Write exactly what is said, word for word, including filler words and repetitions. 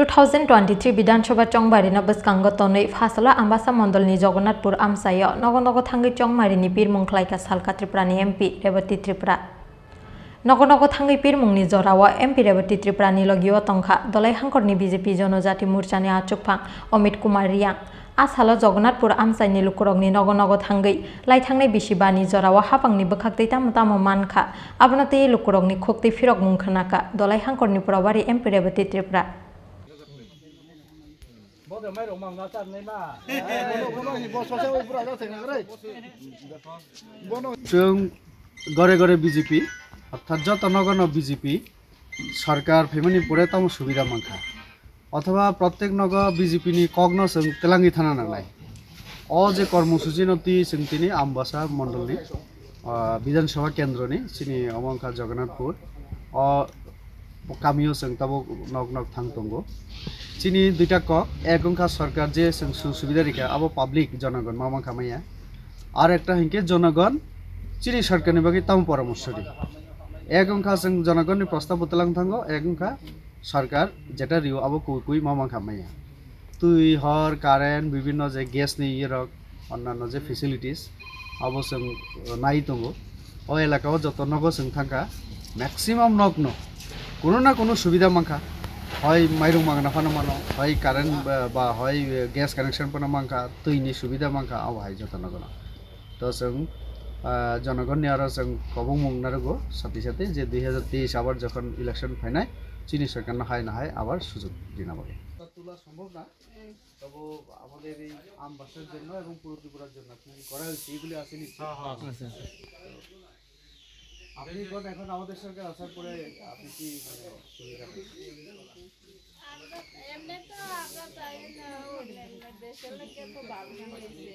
Two thousand twenty-three Bidhan Sabha chongbarino bwskango tonwi phasalo Ambasa mondolni Jagannathpur amchaio nogo nogo thangwi chongmarini birmung khlaikha salka Tripurani M P Rebati Tripura. Nogo nogo thangwi birmungni jorao M P Rebati Tripurani logio tongkha Dolai Hangkorni B J P Jonojati Morchani achukphang Amit Kumar Reang. A salo Jagannathpur amchaini lukurokni nogo nogo thangwi laithangnai bisi bani jorao hapangni bwkhaktwi tamo tamo mankha, abono twiwi lukurokni khuktwi phirokmung khnakha Dolai Hangkorni probari M P Rebati Tripura. Chwng gore gore B J P, orthat joto nogo no B J P sarkar phaimani pore tamo subida mankha. Othoba prottek nogo B J P ni kokno chwng twlangwi thana nangnai. O je kormosuchi no twi chwng tini Ambasa mondolni, ah, Bidhan Sabha kendroni chini omo wngkha Jagannathpur. O kamio chwng tabuk nok nok thang tongo. Chini duita kok, ek wngkha sarkar je chwng sujog subida rikha, abo public jonogon ma mankha maya. Ar ekta hinkhe jonogon chini sarkarni bagwi tamo poramorso ri. Ek wngkha chwng jonogonni prostab bo twlang thango, ek wngkha sarkar jeta rio abo kui kui ma mankha maya. Twi, hor, current, bibinno je gas ni iye rok, onnanno je facilities, abo chwng, uh, nai tongo. O elaka o joto nogo chwng thangkha, maximum nok no kuno na kuno subida mankha. Hoi mairung mangna phano mano, hoi current ba, ba hoi, uh, gas connection phano mankha, twi ni subida mankha, abo hai joto nogo no. To chwng, ah, jonogonni aro chwng kobongmung narwgo, sati sati je dui hazar teis abar jokhon election phainai, chini sarkarno hai na hai abar sujog rina bagwi. Tula sombhob na, tabo amader ei Ambasar jonno ebong puro Tripurar jonno ki ki kora hoyechhe, eigulo ashe nischoi? হ্যাঁ, হ্যাঁ। আচ্ছা, আচ্ছা। আপনি কোন এখন আমাদের সরকার আসার পরে আপনি কি মানে সুবিধা পেয়েছেন? আমরা তো, এমনি তো আমরা চাই না, অন্যান্য দেশের লোকে তো ভালো হয়েছে।